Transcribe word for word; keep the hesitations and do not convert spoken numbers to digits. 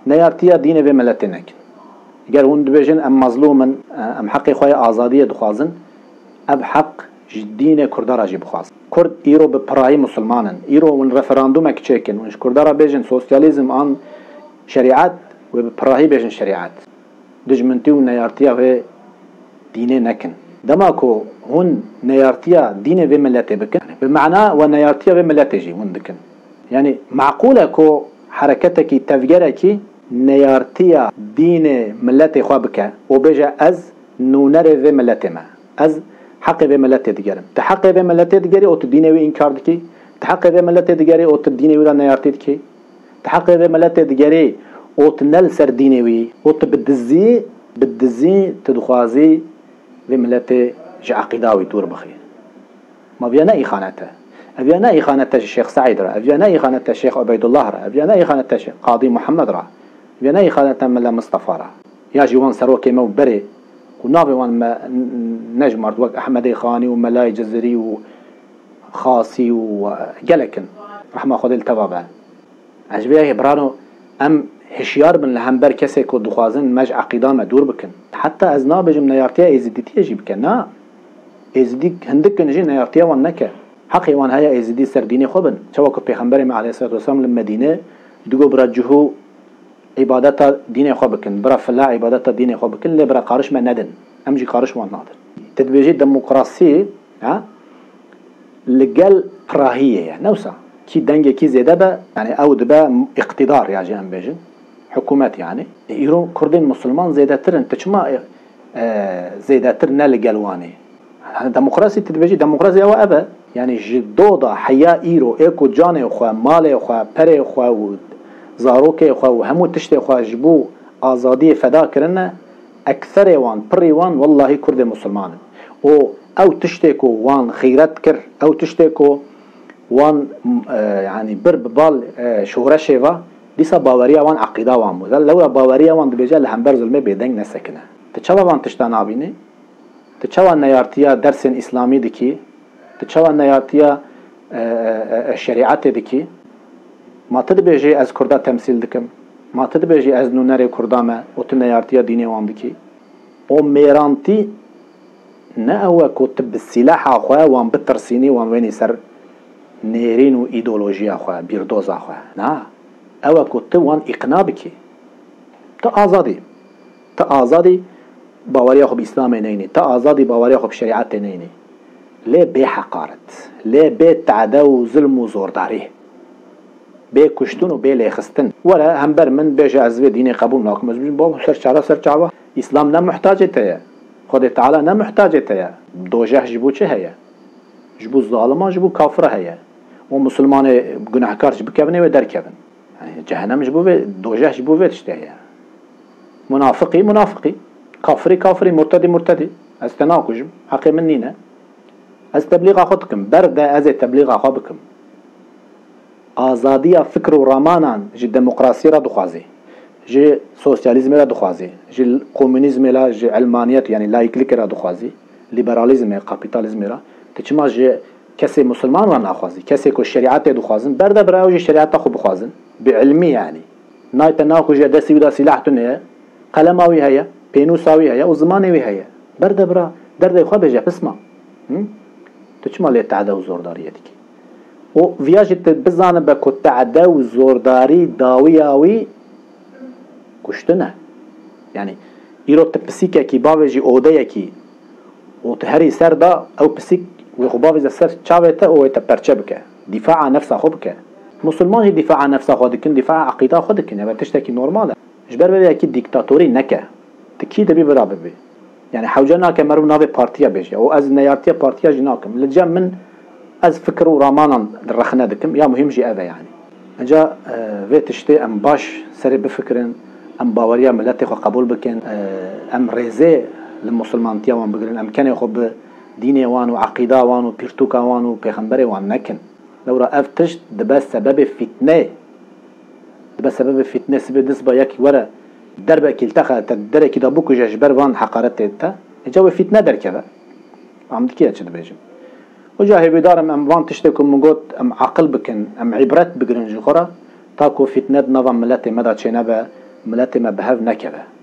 Neyartiya dînê vê miletê nekin. Ger hûn dibêjin, em mezlûm in, em heqê xwe yê azadiyê dixwazin, ev heq ji dînê Kurda re jî bixwazin. Kurd îro bi pirahî musulman in. Îro hûn referandumek çêkin, hûn ji Kurda re bêjin sosyalîzm an şerîet, wê bi pirahî bêjin şerîet. Dijmintî û neyartiya vê dînê nekin. Dema ku hûn neyartiya dînê vê miletê bikin, bi mana we neyartiya vê miletê jî hûn dikin. Yanî meqûl e ku hereketekî, tevgerekî neyartiya dînê miletê xwe bike û bêje, ez nûnerê vê miletê me. Ez heqê vê miletê digerim. Tu heqê vê miletê digerî û tu dînê wî înkar dikî. Tu heqê vê miletê digerî û tu dînê wî re neyartî dikî. Tu heqê vê miletê digerî û tu ne li ser dînê wî û tu bi dizî, bi dizî tu dixwazî vê miletê ji eqîda wî dûr bixî. Ma viya ne îxanet e. Ev ya ne îxanet e ji Şêx Seîd re, ev ya ne îxanet e Şêx Ubeydullah re, ev ya ne îxanet e Şêx Qadî Muhammed re, ev ya ne îxanet e Mela Mistefa re. Ya jî wan serokê me û berê ku navê wan me n-, n-, nejmart, wek Ehmedê Xanî û Melayê Cizirî û Xasî û, e, gelek in. Rehma Xwedê li teva be. Ez ji vê yekê birano, em hişyar bin li hember kesê ku dixwazin me ji eqîda me dûr bikin. Heta ez nabêjim neyartiya Êzidîtiyê jî bike. Na. Êzidî hindik in jî neyartiya wan neke. Heqê wan heye Êzidî ser dînê xwe bin. Çawa ku Pêxemberê me aleyhisselatu vesselam li Medîne digot bira cihû îbadeta dînê xwe bikin, bira fila îbadeta dînê xwe bikin, lê bira qarişme nedin. Em jî qariş wan nadin. Te dibêjî demokrasî, ha? Li gel pirahiyê ye. Ne wisa? Kî dengekî zêde be, yani ew dibe îqtîdar ya jî em bêjin. Hikûmet yani. E, îro Kurdên Musulman zêdetir in. Tu çima, e, e, zêdetir ne li gel wan ê? Yani demokrasî tu dibêjî, demokrasî ew ev e. Yani ji do da heya îro ê ku canê xwe, malê xwe, perê xwe û zarokê xwe û hemû tiştê xwe ji bo azadiyê feda kirine, ekserê wan, pirî wan, wellahî Kurdê Musulman in. Û ew tiştê ku wan xîret kir, ew tiştê ku wan, e, yani bir bi bal, e, şoreşê va, dîsa baweriya wan, eqîda wan bû. Lewra baweriya wan dibêje li hember zulmê bêdeng nesekine. Tu çawa van tişta nabînî? Tu çawa neyartiya dersên îslamî dikî? Tu çawa neyartiya, e, e, e, şerîetê dikî? Ma tu dibêjî ez Kurda temsîl dikim? Ma tu dibêjî ez nûnerê Kurda me û tu neyartiya dînê wan dikî? Û mêrantî ne ew e ku tu bi sîleha xwe wan bitirsînî, wan wênî ser nêrîn û îdeolojiya xwe, bîrdoza xwe. Na. Ew e ku tu wan îqna bikî. Tu azad î. Tu azad î baweriya xwe bi Îslamê neynî. Tu azad î baweriya xwe bi şerîetê neynî. Lê bê heqaret. Lê bê tade û zilm û zordarî. Bê kuştin û bê lêxistin. Were hember min bêje ez vê dînê qebûl nakim. Ez bêjim babo ser çava, ser çava. Îslam ne muhtacê te ye. Xwedê Teala ne muhtacê te ye. Dojeh ji bo çi heye? Ji bo zaliman, ji bo kafira heye. Û musulmanê gunehkar ji bikevin ê wê derkevin. Yani cehennem ji bo vê, dojeh ji bo vê tiştê heye. Munafiqî, munafiqî. Kafirî, kafirî, murtedî, murtedî. Ez te nakujim. Heqê min nîne. Ez teblîxa xwe dikim. Ber de ez ê teblîxa xwe bikim. Azadiya fikr û ramanan ji demokrasiyê re dixwazî. Ji sosyalîzmê re dixwazî. Ji komunîzmê re, ji elmaniyet, yani laiklikê re dixwazî. Liberalîzmê, kapîtalîzmê re. Tu çima ji kesê musulman re naxwazî? Kesê ku şerîetê dixwazin, ber de bira ew jî şerîeta xwe bixwazin. Bi ilmî yani. Nayê te nakuje, destê wî de sîlah tune ye. Qelema wî heye, pênûsa wî heye û zimanê wî heye. Ber de bira, derdê xwe bêje pisma. Hı? Tu çima lê tade û zordariyê dikî? Û viya jî tu bizanibe ku tade û zordarî dawiya wî kuştin e. Yani îro tu pisîkekî bavêjî odeyekî û tu herî ser da ew pisîk wê xwe bavêje ser çavê te û wê te perçe bike. Dîfaa nefsa xwe bike. Musulman jî dîfaa nefsa xwe dikin, dîfaa eqîda xwe dikin. Ev tiştekî normal e. Ji ber vê yekî dîktatorî neke. Tu kî dibî bira bibî. Yani hewce nake meriv navê partiya bêje. Û ez neyartiya partiya jî nakim. Li cem min ez fikir û ramanan rexne dikim. Ya muhîm jî ev e yani. Înca, e, vê tiştê em baş serê bifikirin, em baweriya miletê xwe qebûl bikin, e, em rêzê li musulmantiya wan bigirin, em kenê xwe bi dînê wan û eqîda wan û pîrtûka wan û pêxemberê wan nekin. Lewra ev tişt dibe sebebê fîtneyê. Dibe sebebê fîtnê, sibê di siba yekî were derbekî li te xe, te derekî de bikuje ji ber van heqaretê te. Îca wê fîtne derkeve. Em dikî ez çi dibêjim? Îca hêvîdar im em van tiştê ku min got, em aqil bikin, em îbret bigirin ji xwe re, ta ku fîtne di nava miletê me de çênebe, miletê me bi hev nekeve.